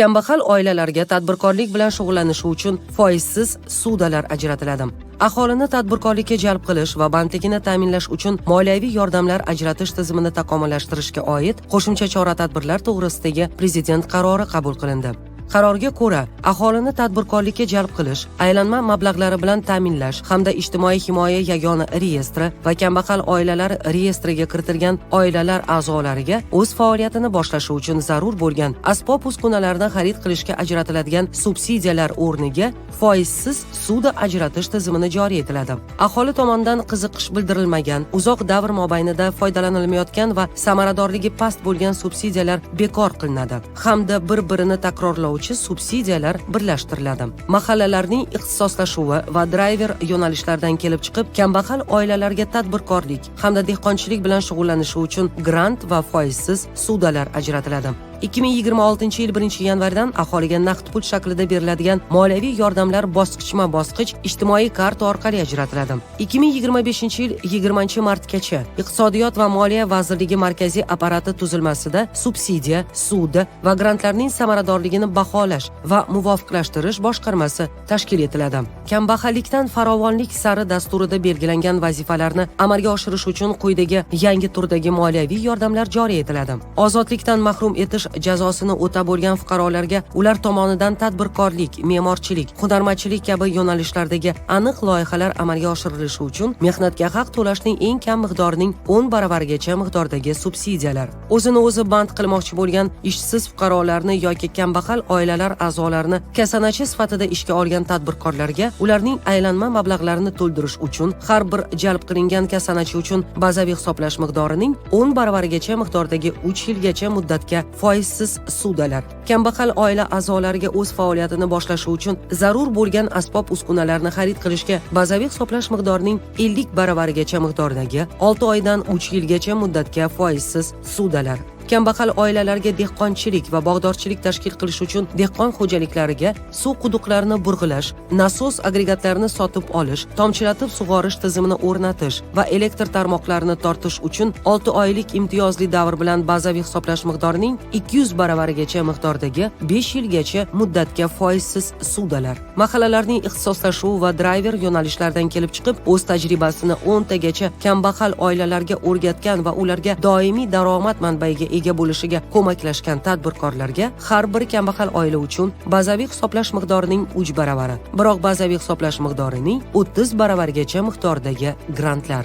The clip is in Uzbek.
Kambag'al oilalarga tadbirkorlik bilan shug'ullanishi uchun foizsiz ssudalar ajratiladi. Aholini tadbirkorlikka jalb qilish va bandligini ta'minlash uchun moliyaviy yordamlar ajratish tizimini takomillashtirishga oid qo'shimcha chora-tadbirlar to'g'risidagi Prezident qarori qabul qilindi. Qarorga ko'ra, aholini tadbirkorlikka jalb qilish, aylanma mablag'lari bilan ta'minlash hamda ijtimoiy himoya yagona reyestri va kambag'al oilalar reyestriga kiritilgan oilalar a'zolariga o'z faoliyatini boshlashi uchun zarur bo'lgan asbob uskunalarni xarid qilishga ajratiladigan subsidiyalar o'rniga foizsiz ssuda ajratish tizimini joriy etiladi. Aholi tomonidan qiziqish bildirilmagan, uzoq davr mobaynida foydalanilmayotgan va samaradorligi past bo'lgan subsidiyalar bekor qilinadi hamda bir-birini takrorlovchi subsidiyalar birlashtiriladi. Mahallalarning ixtisoslashuvi va drayver yo'nalishlardan kelib chiqib, kambag'al oilalarga tadbirkorlik hamda dehqonchilik bilan shug'ullanishi uchun grant va foizsiz ssudalar ajratiladi. 2026-yil 1-yanvardan aholiga naqd pul shaklida beriladigan moliyaviy yordamlar bosqichma-bosqich ijtimoiy karta orqali ajratiladi. 2025-yil 20-martgacha Iqtisodiyot va moliya vazirligi markaziy apparati tuzilmasida subsidiya, ssuda va grantlarning samaradorligini baholash va muvofiqlashtirish boshqarmasi tashkil etiladi. Kambag'allikdan farovonlik sari dasturida belgilangan vazifalarni amalga oshirish uchun quyidagi yangi turdagi moliyaviy yordamlar joriy etiladi. Ozodlikdan mahrum etish jazosini o'tab bo'lgan fuqarolarga ular tomonidan tadbirkorlik, me'morchilik, hunarmandchilik kabi yo'nalishlardagi aniq loyihalar amalga oshirilishi uchun mehnatga haq to'lashning eng kam miqdorining 10 baravarigacha miqdordagi subsidiyalar. O'zini o'zi band qilmoqchi bo'lgan ishsiz fuqarolarni yoki kambag'al oilalar a'zolarini kasanachi sifatida ishga olgan tadbirkorlarga ularning aylanma mablag'larini to'ldirish uchun har bir jalb qilingan kasanachi uchun bazaviy hisoblash miqdorining 10 baravarigacha miqdordagi 3 yilgacha muddatga foizsiz ssudalar. Kambag'al oila a'zolariga o'z faoliyatini boshlashi uchun zarur bo'lgan asbob uskunalarni xarid qilishga bazaviy hisoblash miqdorining 50 baravarigacha miqdordagi 6 oydan 3 yilgacha muddatga foizsiz ssudalar. Kambag'al oilalarga dehqonchilik va bog'dorchilik tashkil qilish uchun dehqon xo'jaliklariga suv quduqlarini burg'ilash, nasos agregatlarini sotib olish, tomchilatib sug'orish tizimini o'rnatish va elektr tarmoqlarini tortish uchun 6 oylik imtiyozli davr bilan bazaviy hisoblash miqdorining 200 baravarigacha miqdordagi 5 yilgacha muddatga foizsiz ssudalar. Mahallalarning ixtisoslashuvi va drayver yo'nalishlardan kelib chiqib, o'z tajribasini 10 tagacha kambag'al oilalarga o'rgatgan va ularga doimiy daromad manbaiga ega bo'lishiga ko'maklashgan tadbirkorlarga har bir kambag'al oila uchun bazaviy hisoblash miqdorining 3 baravari, biroq bazaviy hisoblash miqdorining 30 baravarigacha miqdordagi grantlar.